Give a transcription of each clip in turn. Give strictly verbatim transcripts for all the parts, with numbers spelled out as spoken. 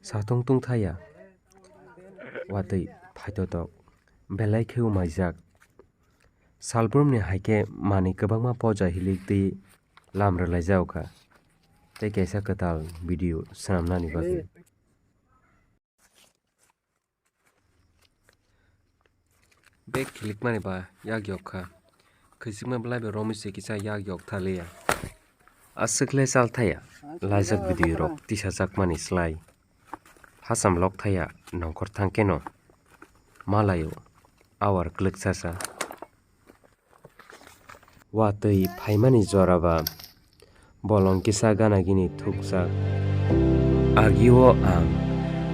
Satung tungthaya, watwi phaitotok, belai khe umaijak. Salbrumni hai khe manwi kwbangma poja hilik twi lam rwlaijak kha, tei kaisa kwtal video swnamnani bagwi. Bag khilikmani ba yak yok kha. Khwichikma belai bai romwi se kisa yak yok thaliya. Aswk le chal thaya. Laijak video rok tisajakmani slai. Hasam lok thaya nongkhor thang keno. Malayo awar kwlwk chasa. Watwi phaimani jora ba bolong kisa gana gini thukjak. Agio ang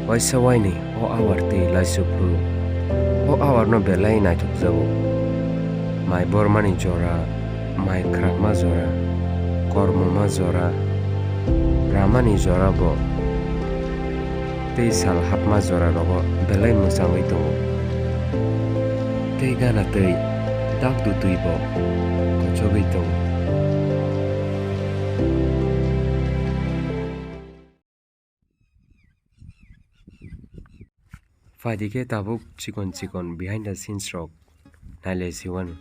waisa waini o awar twi laisuk phuru. O awarno belai naithokjago. Mai bormani jora, mai khrakma jora, kormoma jora, ramani jora bo tei sal hapma jora rogo belai mwchangwi tongo. Tei gana twi dak dutwi bo kuchugwi tongo. Phaidi khe tabuk chikon chikon behind the scenes rok nailai siwano.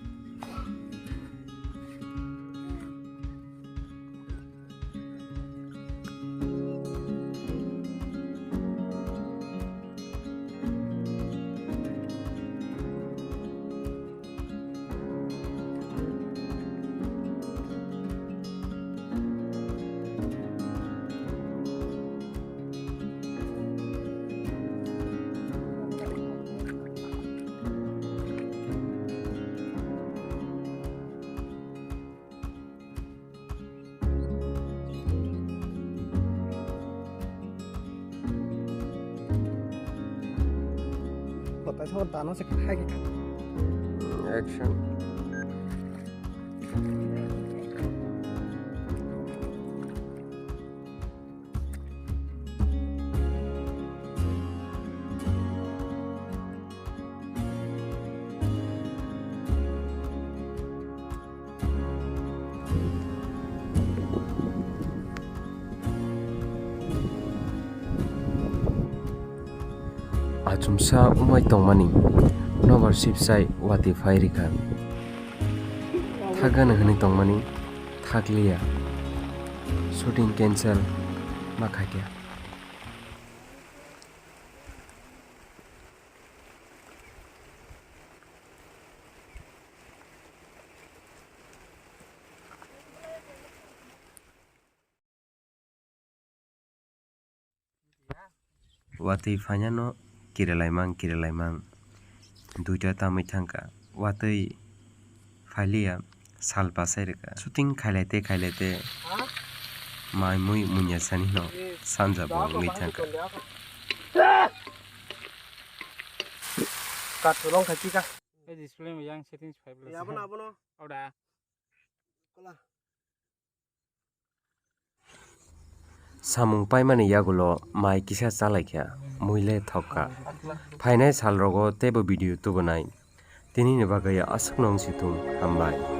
Action. Achomsa wngwi tongmani nobar sibsai watwi phai rikha. Thakgana hwnwi tongmani thakliya. Shooting cancel ma khaikha. Watwi phainano kirelaimang kirelaimang duita tamwi thangkha. Watwi phailiya sal pasai rwkha. Shooting khailai tei khailai tei mai mui munya sanino sanja bo wngwi thangkha. Kathulong khaikha. Ei display ma yang settings five. Abono, abono. Oda. Samung paimani yagulo mai kisa chalaikha, mui le thokkha. Phainai salrogo teibo video tubunai. Tinini bagwi aswkno wngsitung, hambai.